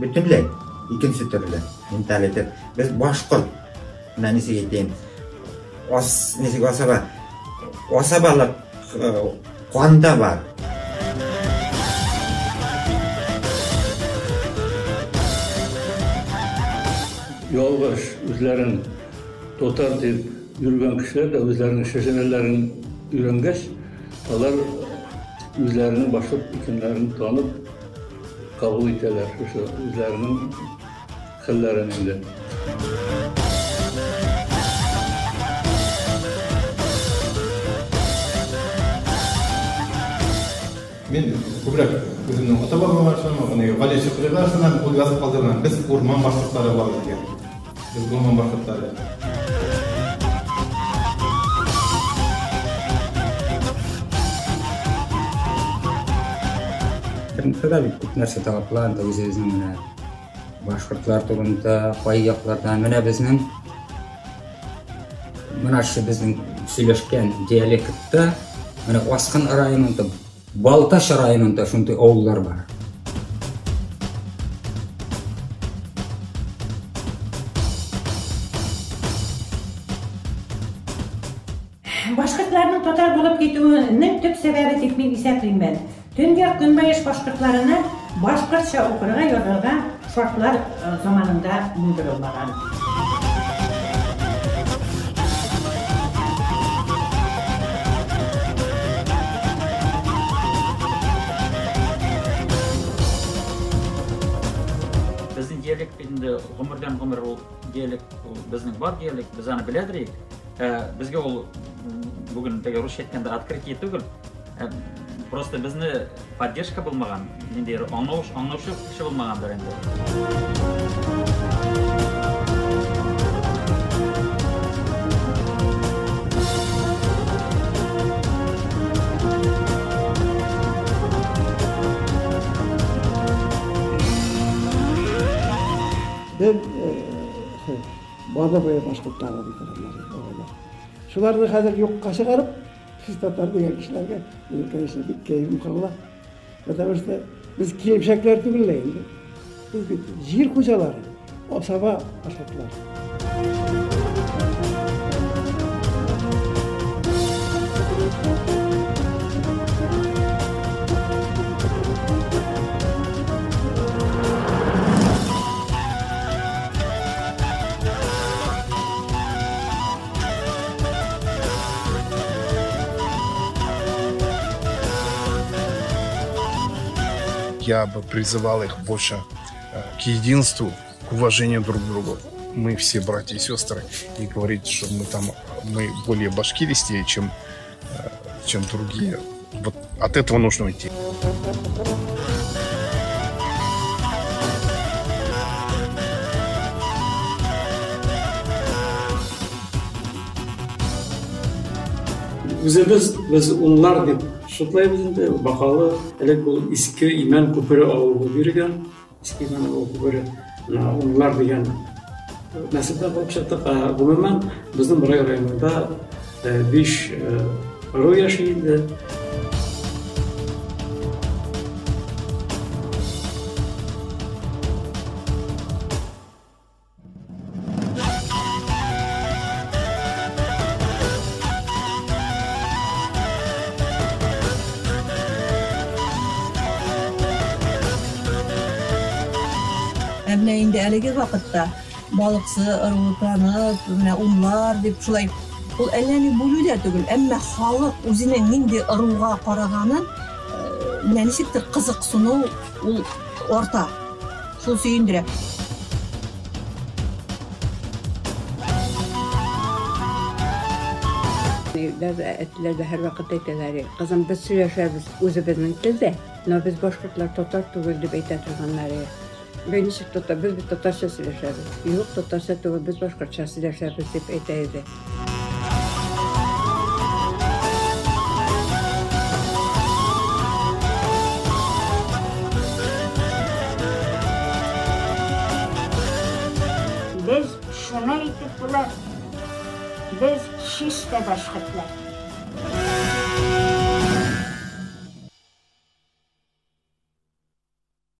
Бөтөнләй икенсе төрлө менталитет. Беҙ башҡорт, менә нисек әйтәйем, нисек асабалыҡ ҡанда бар. Ялғыш үҙләрен татар тип йөрөгән кешеләр ҙә үҙләренең шәжәрәләрен өйрәнгәс, алар үҙләренең башҡорт икәнләрен танып ҡабул итәләр, ошо үҙләренең хәлләрен инде. Мин күберәк үҙемдең ата-бабама ышанам, Ғали Шөкригә ышанам, ул яҙып ҡалдырған, беҙ урман башҡорттары булабыҙ икән. Беҙ урман башҡорттары. Интернетта да бик күп нәрсә табыла, инде үҙебеҙҙең менә башҡортлар турында, ҡай яҡларҙан, менә беҙҙең менә ошо беҙҙең һөйләшкән диалектта, менә Асҡын районында, Балтас районында шундай ауылдар бар. Башҡортларның татар булып китеүенең төп сәбәбе тип мин иҫәпләймен. Төньяҡ көнбайыш башҡортларына башҡортса уҡырға, яҙырға шартлар заманында булдырылмаған. Беҙҙең диалект инде ғүмерҙән ғүмер ул диалект, ул беҙҙең бар диалект, беҙ аны беләдер инек. Беҙгә ул бөгөн теге русча әйткәндә открытие түгел. Просто беҙҙе поддержка булмаған, ниндәйҙер аңлаусы кеше булмағандыр инде. Беҙ баҙар буйы башҡорттары тип торалар. Шуларҙы хәҙер юҡҡа сығарып, сез татар тигән кешеләргә, минең, конечно, бик кәйефем ҡырыла. Потому что беҙ килемсәкләр түгел лә инде. Беҙ бит ер хужалары, асаба башҡортлар. Я бы призывал их больше к единству, к уважению друг к другу. Мы все братья и сестры, и говорить, что мы более башкиристее, чем другие. Вот от этого нужно уйти. Үҙебеҙ беҙ унлар тип шутлайбыҙ инде. Баҡалы элек ул Иҫке Имән күпере ауылы булып йөрөгән. Иҫке Имән ауылы күпере унлар тигән нәселдән булып сыҡтыҡ. Ғөмүмән, беҙҙең Борай районында 5 ырыу йәшәй инде. Ә менә инде әлеге ваҡытта балыҡсы ырыуы танып, менә унлар тип шулай ул әллә ни бүлеү ҙә түгел, әммә халыҡ үҙенең ниндәй ырыуға ҡарағанын менә нисектер ҡыҙыҡсыныу ул арта, шул сөйөндөрә. Әтиләр ҙә һәр ваҡыт әйтәләр, ҡыҙым, беҙ һөйләшәбеҙ үҙебеҙҙең телдә, но беҙ башҡортлар татар түгел тип әйтә торғандар. Беҙ нисек татар, беҙ бит татарса һөйләшәбеҙ. Юҡ, татарса түгел, беҙ башҡортса һөйләшәбеҙ тип әйтә ине. Беҙ шуны әйтеп була, беҙ чиста башҡортлар.